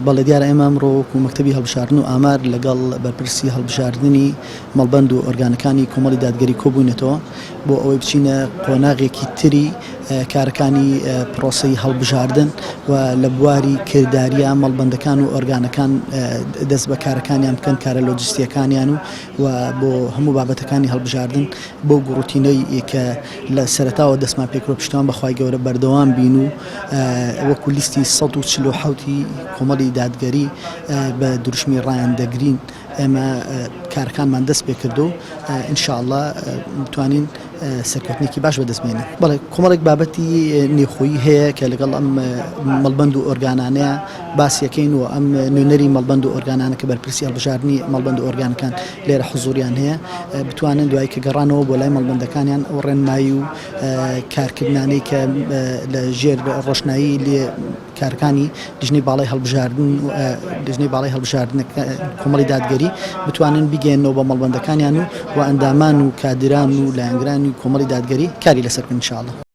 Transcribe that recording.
بەڵێ دیارە ئێمە ئەمڕۆ وەکو مەکتەبی هەڵبژاردن و ئامار لەگەڵ بەرپرسی هەڵبژاردنی مەڵبەند و ئۆرگانەکانی کۆمەڵی دادگەری کۆبووینەتەوە بۆ ئەوەی بچینە قۆناغێکی تری کارەکانی پرۆسەی هەڵبژاردن و لە بواری کرداریە مەڵبەندەکان و ئۆرگانەکان دەست بە کارەکانیان بکەن کارە لۆجستیەکانیان و و بۆ هەموو بابەتەکانی هەڵبژاردن بەو گوڕوتینەی کە لە سەرەتاوە دەستمان پێکردوە پشتیوان بە خوای گەورە بەردەوام بین و وەکو لیستی 147 ی کۆمەڵی دادگەری بە دروشمی ڕایان دەگرین ئێمە کارەکانمان دەست پێکردو ان شاء اللە بتوانین سەرکەوتنێکی باش بەدەست بێنین. بەڵێ کۆمەڵێک بابەتی نێوخۆیی هەیە کە لەگەڵ ئەم مەڵبەند و ئۆرگانانەیە باسیەکەین و ئەم نوێنەری مەڵبەند و ئۆرگانانە کە بەرپرسی هەڵبژاردنی مەڵبەند و ئۆرگانەکان لێرە حزوریان هەیە بتوانن دوای کە گەڕانەوە بۆ لای مەڵبەندەکانیان ئەو ڕێنمایی و کارکردنانەی کە لە ژێر ڕۆشنایی لێ کارەکانی لیژنەی باڵای هەڵبژاردن لیژنەی باڵای هەڵبژاردن کۆمەڵی دادگەری بتوانن بیگەیەنەوە بە مەڵبەندەکانیان و و ئەندامان و کادران و لایەنگرانی کۆمەڵی دادگەری کاری لەسەر بکەن ان شاء اللە.